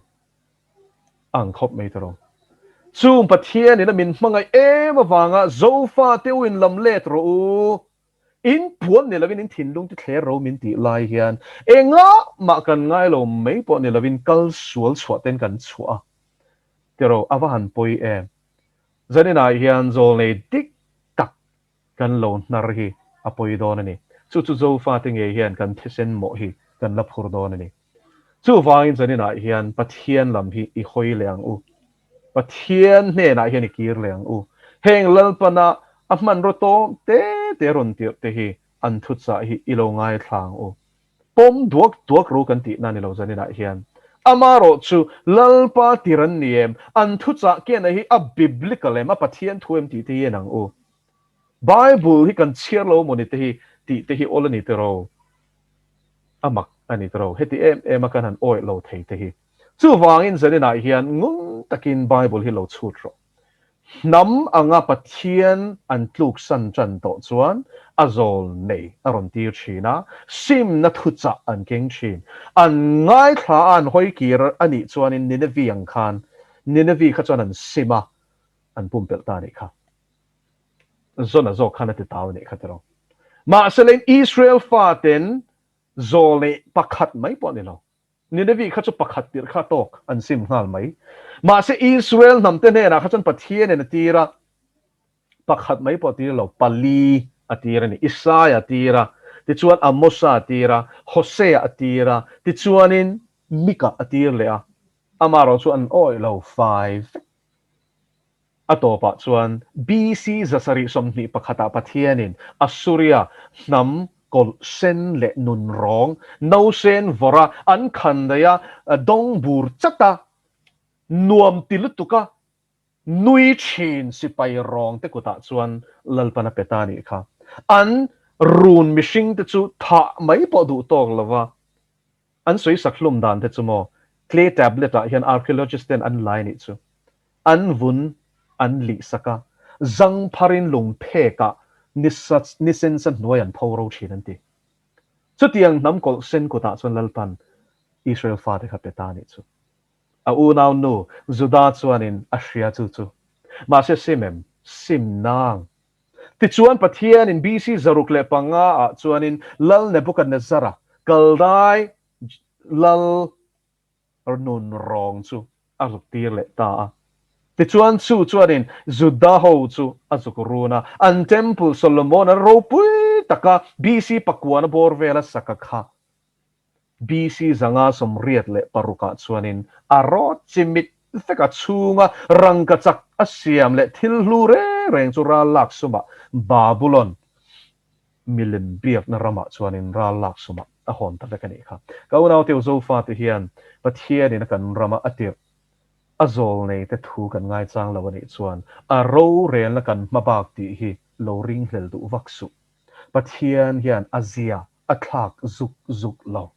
ang khawp mai tawh. Chung Pathianin a min hmangaih em avanga Zofate u in lam let rawh u, in puan ni lovin in thinlung ti thler ro min tih lai hian engah mah kan ngai lo mai pawh ni lovin kal sual chhuah ten kan chhuah a tiro a va han pawi em. Zaninah hian zawlnei dik tak kan lo hnar hi a pawi dawn a ni. Chu chu Zofate ngei hian kan thisen mawh hi kan la phur dawn a ni. Chuvangin zaninah hian Pathian lam hi i hawi leh ang u. Pathian hnenah hian i kir leh ang u. Heng Lalpana a hmanraw tawm te te rawn tirh te hi an thuchah hi i lo ngaithla ang u. Pawm duak duak ru kan tihna ni lo zaninah hian. Amarawh chu Lalpa tir an ni em? An thuchah kenna hi a biblical em? A Pathian thu em tih te hi en ang u. Bible hi kan chhiar lo maw ni te hi tih te hi awl a ni tiraw? A mak a ni tiraw? Heti em em a kan han awih lo thei te hi. Chuvangin zaninah hian ngun takin Bible hi lo chhut rawh. Hnam anga Pathian an tluksan tan tawh chuan a zawl nei a rawn tir thin a, simna thuchah an keng thin. An ngaithla a an hawi kir a nih chuanin Nineveh ang khan Nineveh kha chuan an sim a, an pumpelh ta a nih kha. Zona zawk khan a ti tau a nih kha tiraw. Mahse leng Israel faten zawl nei pakhat mai pawh a ni lo. Nineveh kha chu pakhat tirh kha tawk an sim nghal mai. Mahse Israel hnamte hnenah kha chuan Pathianin a tir a, pakhat mai pawh a tir lo, pali a tir a ni. Isaia a tir a, tichuan Amosa a tir a, Hosea a tir a, tichuanin Mika a tir leh a. Amaherawh chu an awih lo fai vek. A tawpah chuan BC 721 ah Pathianin Assuria hnam kawlh sen leh nun rawng, nausen vawrha an khandaih a dawng bur chat a, nuam ti lutuk a nui thin sipai rawng te kutah chuan Lalpan a pe ta a nih kha. An run mihring te chu thah mai pawh duh tawk lova An sawi sak hlum dan te chu maw, clay tablet ah hian archaeologist ten an lai nih chu. An vun an lih sak a, zang phar in lung phek ah nisa nisen sa hnuai an pho ro thin an ti. Chutiang hnam kawlh sen kut ah chuan Lalpan Israel fate kha pe ta nih chu. A unau nu Judah chuan in a hria chu chu. Mahse sim em? Sim nang. Tichuan Pathianin BC 605 ah chuanin Lal Nebuchadnezzar-a Kaldai lal nun rawng chu a zuk tir leh ta a. Tichuan chu chuanin Juda ho chu a zuk run a, an temple Solomon-a ropui taka BC pakuana bawr vela saka kha BC 586 ah chuanin a rawt chimit vek a chhunga rangkachak a siam leh thil hlu reng reng chu ral lak sumah Babulon milem biakna ramah chuanin ral lak sumah a hawn ta vek a nih kha. Ka unaute u Zofate hian Pathianin a kan rama a tirh a zawlnei te thu kan ngaichang lo a nih chuan a rorelna kan hma bak tih hi lo ringhlel duh vak suh. Pathian hian a zia a thlak zuk zuk lo.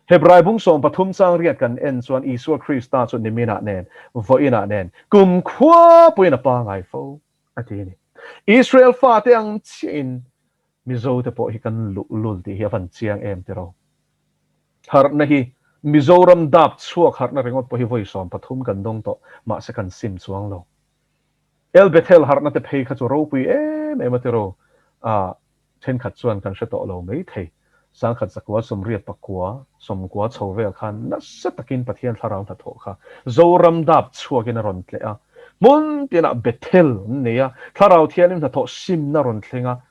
Hebrai bung 13 chang riat kan en chuan Isua Krista chu niminah nen, vawiinah nen, kum khua pawhin a pangai fo a ti a ni. Israel fate ang chiahin Mizote pawh hi kan luhlul tih hi a van chiang em tiraw? Harhna hi Mizoram dap chhuak harhna ringawt pawh hi vawi 13 kan dawng tawh, mahse kan sim chuang lo. El Bethel harhna te phei kha chu ropui em em a tiraw? Ah, Thenkhat chuan kan hre tawh lo mai thei. 1989 90 chho vel khan nasa takin Pathian thlarau hnathawh kha Zoram dap chhuakin a rawn tleh a. Hmun tinah Bethel an nei a, thlarau thianghlim hnathawh simna rawn thleng a.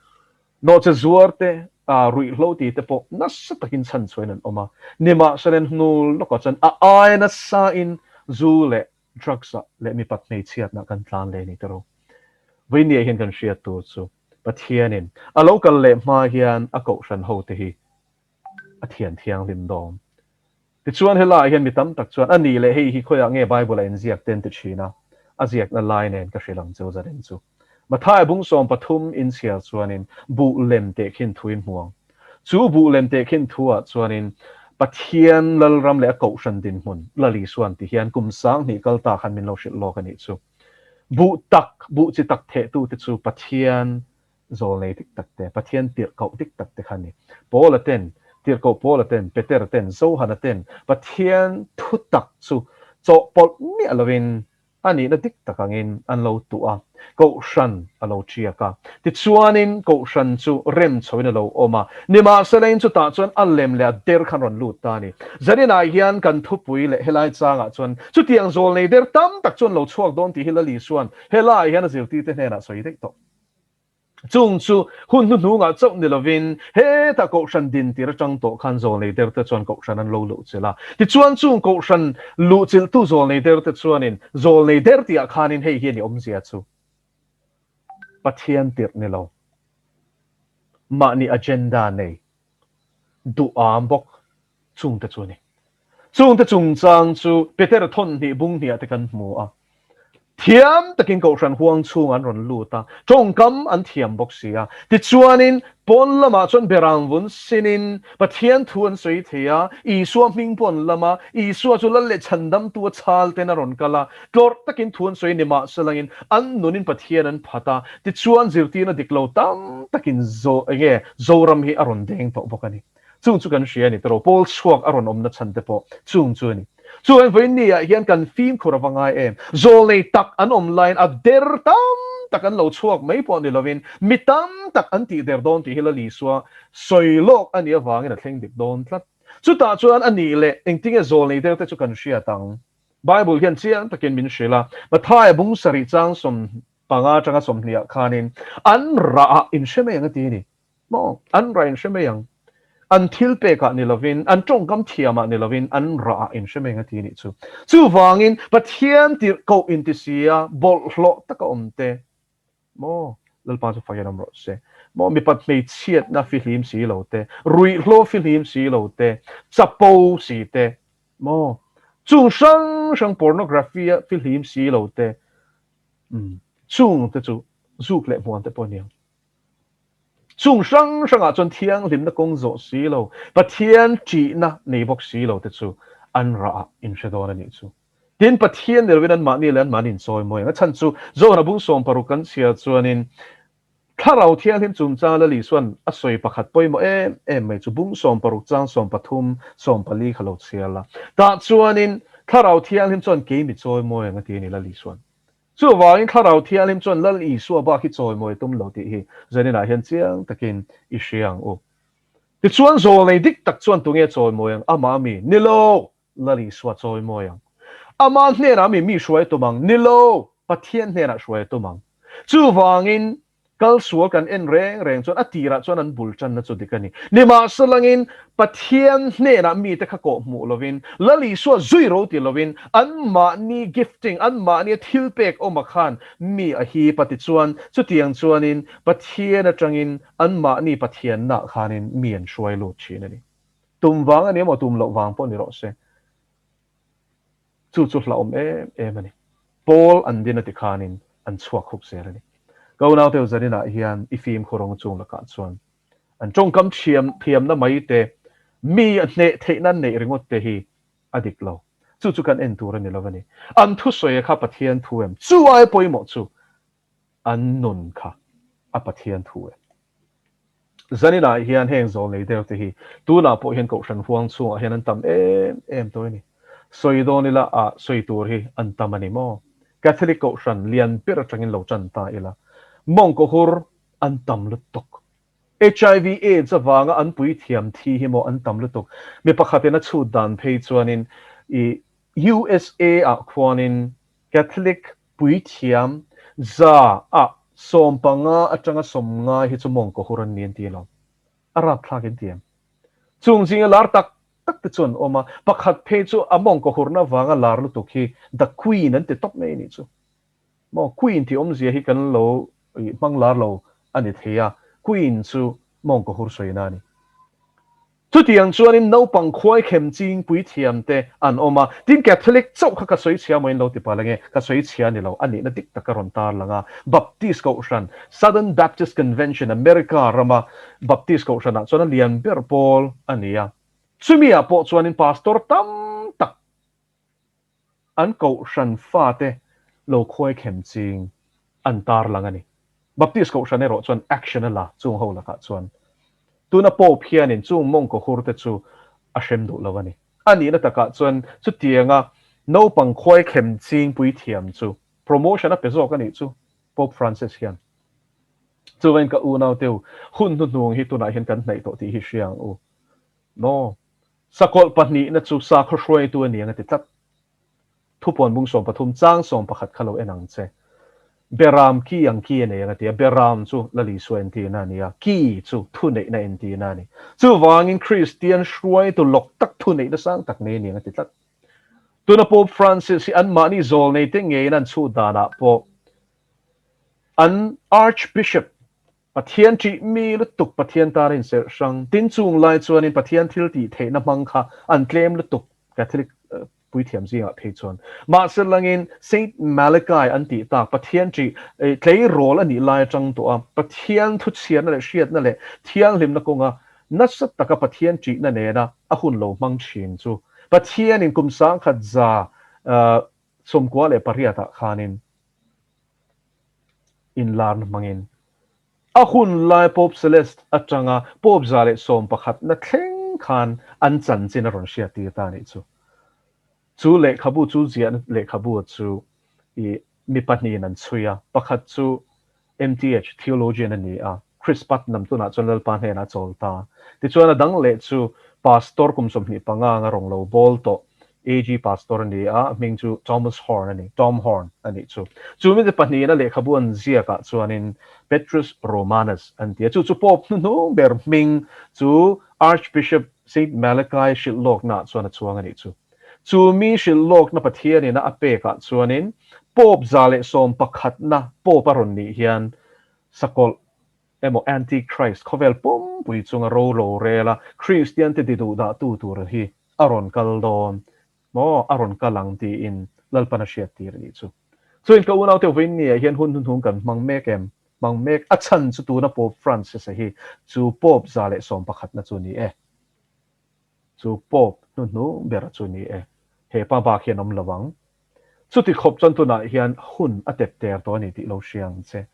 Nawhche zuar te, ruihhlo ti te pawh nasa takin chhanchhuahin an awm a. Nimahsela hnu lawkah chuan a aia nasain zu leh drugs ah leh mipat hmeichhiatna kan tlan leh a ni tiraw. Vawinia hian kan hriat tur chu Pathianin a lo kal leh hma hian a kohhran hote hi a thian thianghlim dawn. Tichuan helaiah hian mi tam tak chuan a nih leh hei hi khawiah nge Bible a inziak te an ti thin a, a ziakna lai nen ka hrilh ang cheu zarin chu. Matthai bung 13 inchhiar chuanin buh lem teh khin thu in hmu ang. Chu buh lem teh khin thu ah chuanin. Pathian Lalram leh a Kohhran dinhmun Lal Isuan ti hian kum 2000 kal ta khan min lo hrilh lawk a nih chu. Buh tak, buh chi tak thehtute chu Pathian zawlnei dik tak te, Pathian tirhkoh dik tak te kha a ni. Paula ten, Tirhkoh Paula ten, Petera ten, Johana ten Pathian thu tak chu chawhpawlh miah lovin a nihna dik tak angin an lo tuh a, Kohhran a lo ṭiak a. Tichuanin Kohhran chu rem chhoin a lo awm a, nimahselain chutah chuan a lem leh a der khan rawn lut ta a ni. Zaninah hian kan thupui leh helai changah chuan chutiang zawlnei der tam tak chu an lo chhuak dawn tih hi Lal Isua'n helaiah hian a zirtirte hnenah sawi daih tawh. Chung chu hun hnuhnungah chauh ni lovin hetah Kohhran din tir atang tawh khan zawlnei derte chuan Kohhran an lo luhchilh a. Tichuan chung Kohhran luhchilhtu zawlnei derte chuanin zawlnei der tihah khanin hei hi a ni awmzia chu Pathian tirh ni lo, mahni agenda nei duham bawk chungte chu a ni. Chungte chungchang chu Petera thawnhnih bunghniah te kan hmu a. Thiam takin Kohhran huang chhung an rawn lut a, tawngkam an thiam bawk si a. Tichuanin, pawn lamah chuan berang vun sinin Pathian thu an sawi thei a, Isua hming pawh an lam a, Isua chu Lal leh Chhandamtu a chhal ten a rawn kal a, tlawrh takin thu an sawi ni mahselangin an nunin Pathian an phat a, tichuan zirtirna dik lo tam takin enge Zoram hi a rawn deng tawh bawk a ni. Chung chu kan hria a ni tawh, Paul chhuak a rawn awmna chhan te pawh chung chu a ni. Chuan vawiinni-ah hian kan fimkhur a va ngai em? Zawlnei tak an awm laiin a der tam tak an lo chhuak mai pawh ni lovin mi tam tak an tih der dawn tih hi Lal Isua sawi lawk a nih avangin a thleng dik dawn tlat. Chutah chuan a nih leh engtinge zawlnei der te chu kan hriat ang? Bible hian chiang takin min hrilh a, Mathaia bung sarih chang 15 atanga 20 ah khanin an rah ah inhre mai ang a ti a ni. Maw? An rah inhre mai ang. An thil pekah ni lovin, an tawngkam thiamah ni lovin, an rahah inhre mai ang a ti nih chu. Chuvangin, Pathian tirhkoh inti sia, bawlhhlawh taka awm te, maw? Lalpa chu fakin awm rawh se. Maw? Mipat hmeichhiatna fihlim si lo te, ruihhlo fihlim si lo te, chapo si te, maw? Chung hrang hrang pornography-a fihlim si lo te, umm, chung te chu zuk leh hmuan te pawh a ni ang. Chung hrang hrangah chuan thianghlimna kawng zawh si lo, Pathian ṭihna nei bawk si lo te chu an rah ah inhre dawn a nih chu. Tin, Pathian ni lovin anmahni leh anmahni inchawi mawi ang. A chhan chu Johana bung 60 kan chhiar chuanin Thlarau Thianghlim chungchang Lal Isua'n a sawi pakhat pawimawh em em mai chu bung 60 chang 13, 14 kha lo chhiar la. Tah chuanin Thlarau Thianghlim chuan kei mi chawi mawi ang a ti a ni Lal Isua'n. Chuvangin Thlarau Thianghlim chuan Lal Isua bak hi chawimawi tum lo tih hi zaninah hian chiang takin i hria ang u. Tichuan zawlnei dik tak chuan tunge chawimawi ang? Amah mi? Ni lo! Lal Isua chawimawi ang. Ama hnenah mi mi hruai tum ang? Ni lo! Pathian hnenah hruai tum ang. Chuvangin Kal sual kan en reng reng chuan a tirah chuan an bul tanna chu dik a ni. Nimahselangin Pathian hnenah mite kha kawh hmuh lovin, Lal Isua zui ro ti lovin, anmahni gifting, anmahnia thil pek awma khan mi a hip a tichuan chutiang chuanin Pathian atangin anmahni Pathiannaah khanin mi an hruai lut thin a ni. Tum vang a ni emaw tum loh vang pawh ni rawh se. Chu chu hlauhawm em em a ni. Pawl an din a ti khanin an chhuak hup zel a ni. Ka unaute Zaninah hian i fimkhur rawng chung lakah chuan an tawngkam thiam thiamna mai te, mi a hneh theihna an neih ringawt te hi a dik lo. Chu chu kan en tur a ni lo a ni. An thusawi kha Pathian thu em? Chu ai pawimawh chu an nun kha a Pathian thu em? Zaninah hian heng zawlnei deuh te hi tunah pawh hian Kohhran huang chhungah hian an tam em em tawh a ni. Sawi dawn ila ah sawi tur hi an tam a ni maw? Catholic Kohhran lian ber atangin lo tan ta ila mawngkawhur an tam lutuk. HIV AIDS avanga an puithiam thi hi maw an tam lutuk. Mi pakhatin a chhut dan phei chuanin i USA ah khuanin Catholic Puithiam za ah 15 atanga 90 hi chu mawngkawhur an ni an ti lo. A rapthlak in ti em? Chung zinga lar tak tak te chu an awm a, pakhat phei chu a mawngkawhurna vanga lar lutuk hi The Queen an ti tawp mai anih chu. Maw Queen tih awmzia hi kan lo hmang lar lo a ni thei a, Queen chu mawngkawhur sawina a ni. Chutiang chuanin naupang khuaikhem ching puithiamte an awm a, tin Catholic chauh kha ka sawi chhia maw in lo ti palh ange, ka sawi chhia ni lo, a nihna dik tak a rawn tar lang a. Baptist Kohhran, Southern Baptist Convention, America rama Baptist Kohhranah chuan a lian ber pawl a ni a. Chumi ah pawh chuanin pastor tam tak an kohhran fate lo khuaikhem ching an tarlang a ni. Baptist kohhran erawh chuan action a la chung ho lakah chuan tuna Pope hianin chung mawngkaw hur te chu a hrem duh lo a ni. A nihna takah chuan chutianga naupang khuaikhem ching puithiam chu promotion a pe zawk a nih chu Pope Francis hian. Chuvain ka unau teu hun hnuhnung hi tunah hian kan hnaih tawh tih hi hria ang u. Maw? Sakawlh pahnihna chu sakhaw hruaitu a ni ang a ti tlat. Thupuan bung 13 chang 11 kha lo en ang che. Beram ki ang ki a nei ang a ti a, Beram chu Lal Isua entirna a ni a, ki chu thuneihna entirna a ni. Chuvangin Kristian hruaitu lawk tak thuneihna sang tak nei a ni ang a ti tlat. Tuna Pope Francis hi anmahni zawlneite ngeiin an chhut danah pawh an Archbishop Pathian ṭih mi lutuk Pathian tan a inserh hrang. Tin chung lai chuanin Pathian thil tih theihna hmang kha an tlem lutuk Catholic puithiam zingah phei chuan. Mahse langin Saint Malachi an tih tak Pathian ṭih tleirawl a nih lai aṭang tawh a, Pathian thuchhiarna leh hriatna leh thianghlimna kawnga nasa taka Pathian ṭihna nena a hun lo hmang ṭhin chu Pathianin kum 1998 ah khanin inlarna hmangin a hun lai Pope Celeste atanga Pope 111na thleng khan an chanchin a rawn hriat tir ta a nih chu. Chu lehkhabu chu ziahna lehkhabu chu i mi pahnihin an chhui a, pakhat chu MTH theologian a ni a, Chris Putnam tunah chuan Lalpa hnenah a chawl ta. Tichuan a dang leh chu Pastor kum 25 anga rawn lo bawl tawh AG Pastor a ni a, a hming chu Thomas Horn a ni, Tom Horn a nih chu. Chu mite pahnihina lehkhabu an ziakah chuanin Petrus Romanus an ti a, chu chu Pope hnuhnung ber hming chu Archbishop Saint Malachi hrilh lawknaah chuan a chuang a nih chu. Chu mi hrilh lawkna Pathianina a pekah chuanin Pope 111na Pope a rawn nih hian sakawlh emaw Antichrist khawvel pumpui chunga ro lo rel a, Kristiante ti duh dahtu tur hi a rawn kal dawn maw, a rawn kal ang tiin Lalpan a hriat tir a nih chu. Chuin ka unaute vawiinniah hian hun hnuhnung kan hmang mek em? Hmang mek a chhan chu tuna Pope Francis-a hi chu Pope 111na chu ni e. Chu Pope hnuhnung ber chu ni e. He pa bak hian awm lo ang. Chuti khawp chuan tunah hian hun a tep ter tawh a ni tih lo hria ang che.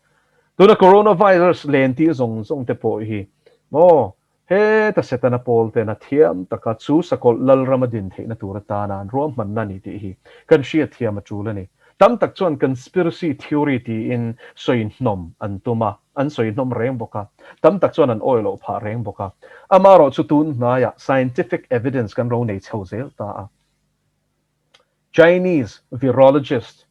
Tuna coronavirus len tir zawng zawng te pawh hi maw heta Setana pawl ten a thiam taka chu sakawlh lalram a din theihna tur atana an ruahmanna a ni tih hi kan hriatthiam a tul a ni. Tam tak chuan conspiracy theory tiin sawi hnawm an tum a, an sawi hnawm reng bawk a, tam tak chuan an awih loh phah reng bawk a. Amaherawhchu tun hnaiah scientific evidence kan ro nei chho zel ta a. Chinese virologist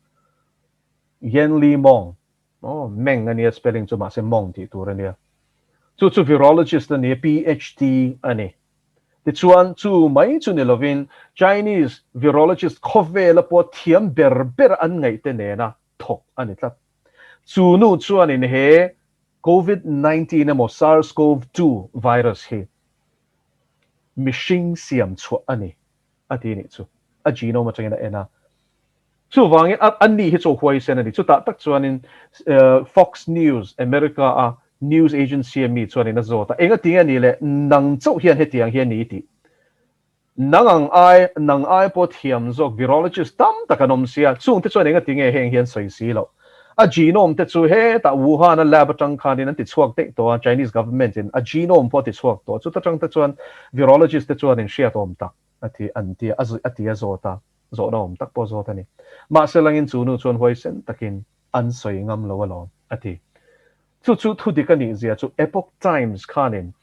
Yen Li Mong, oh, Meng a nia spelling chu mahse Mong tih tur a nia. Chu chu virologist a nia, PhD a ni. Tichuan chu mai chu ni lovin Chinese virologist khawvela pawh thiam ber ber an ngaihte nena thawk a ni tlat. Chu nu chuanin he Covid 19 emaw SARS-CoV-2 virus hi mihring siam chhuah a ni a ti nih chu. A genome atangin a en a. Chuvangin a a ni hi chu huaisen a ni. Chutah tak chuanin Fox News, America a news agency a mi chuanin a zawt a, Enga tinge ni le, nang chauh hian hetiang hi a ni tih. Nang ang ai, nang ai pawh thiam zawk virologist tam tak an awm sia, chungte chuan enga tinge heng hian sawi si loh. A genome te chu hetah Wuhan a lab atang khanin an ti chhuak daih tawh a, Chinese government in a genome pawh a ti chhuak tawh. Chuta tang te chuan virologist te chuan in hriat awm tak a ti an ti a, a ti a zawt a, zawhna awm tak pawh zawt a ni. Mahse langin chu nu chuan huaisen takin an sawi ngam lo alawm a ti. Chu chu thudik a nih zia chu Epoch Times khanin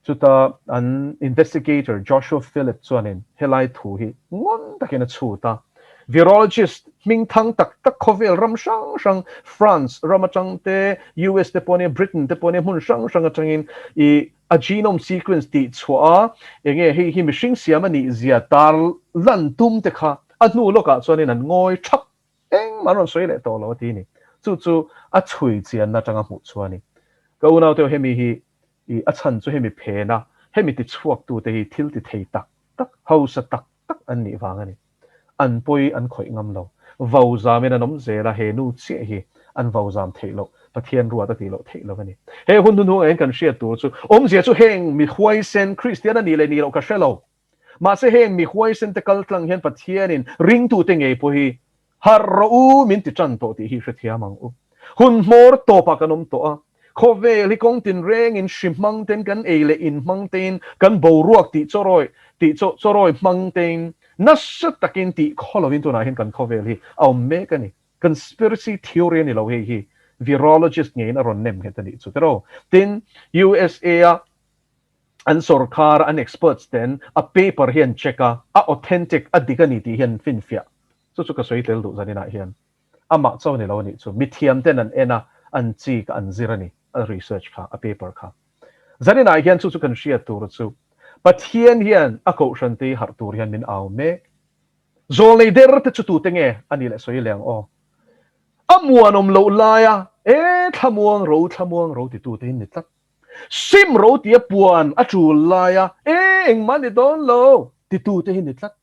Chuta an investigator Joshua Philip chuanin helai thu hi ngawn takin a chhut a. Virologist hming thang tak tak khawvel ram hrang hrang, France ram atang te, US te pawh nia, Britain te pawh nia, hmun hrang hrang atangin i a genome sequence tih chhuah a, enge hei hi mihring siam a nih zia tar lan tum te kha a hnu lawkah chuanin an ngawi thap engmah an rawn sawi leh tawh lo a ti ni. Chu chu a chhui chianna atanga hmuh chhuah a ni. Ka unaute hemi hi I a chhan chu hemi phena hemi tichhuaktute hi thil ti thei tak tak, hausa tak tak an nih vang a ni. An pawi an khawih ngam lo. Vau zamin an awm zel a, he nu chiah hi an vau zam theih loh, Pathian ruat a tih loh theih lo a ni. He hun hnuhnung ah hian kan hriat tur chu awmzia chu heng mi huaisen Kristian a nih leh nih loh ka hre lo. Mahse heng mi huaisen te kal tlang hian Pathianin ringtute ngei pawh hi harh rawh u min ti tan tawh tih hi hrethiam ang u. Hun hmawr tawpah kan awm tawh a, khawvel hi kawng tinrengin hri hmang ten kan ei leh in hmang tein kan boruak tih chawrawi tih chawrawi hmang tein nasa takin tih khaw lovin tunah hian kan khawvel hi a awm mek a ni. Conspiracy theory a ni lo hei hi virologist ngeiin a rawn nem nghet a nih chu tiraw. Tin, USA a an sorkar an experts ten a paper hi an check a, a authentic, a dik a ni tih hi an finfiah. Chu chu ka sawi tel duh zaninah hian. Amah chauh a ni lo a nih chu. Mithiam ten an en a, an chik a, an zir a ni, a research kha, a paper kha. Zaninah hian chu chu kan hriat tur chu Pathian hian a kohhran te hi harh tur hian min au mek. Zawlnei der te chu tute nge a nih leh sawi leh ang aw. A muanawm loh laia e thlamuang ro thlamuang ro titute hi ni tlat. Sim ro tia puan a tul laia e engmah ni dawn lo titute hi ni tlat.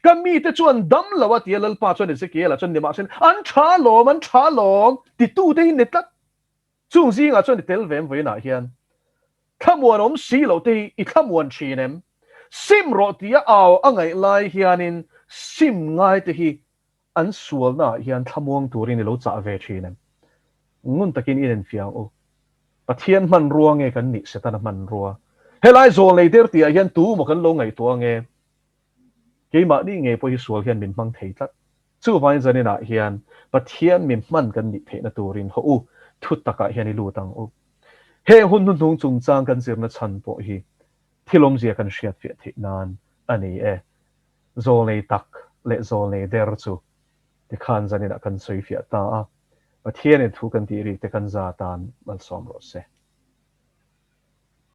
Ka mite chuan dam lo a tia Lalpa chuan Ezekiel-a chuan nimahsela an tha lawm an tha lawm titute hi ni tlat. Chung zingah chuan i tel ve em vawiinah hian thlamuan awm si loh te hi i thlamuan thin em? Sim rawh tia au a ngaih lai hianin sim ngai te hi an sualnaah hian thlamuang turin i lo chah ve thin em? Ngun takin i enfiah ang u. Pathian hmanrua nge kan nih Setana hmanrua? Helai zawlnei der tihah hian tu maw kan lo ngaihtuah ange? Keimahni ngei pawh hi sual hian min hmang thei tlat. Chuvangin zaninah hian Pathian mi hman kan nih theihna turin haw u, thu takah hian i lut ang u. Heng hun hnuhnung chungchang kan zirna chhan pawh hi thil awmzia kan hriatfiah theih nan a ni e. Zawlnei tak leh zawlnei der chu tikhan zaninah kan sawifiah ta a, Pathianin thu kan tih rik te kan za tan malsawm rawh se.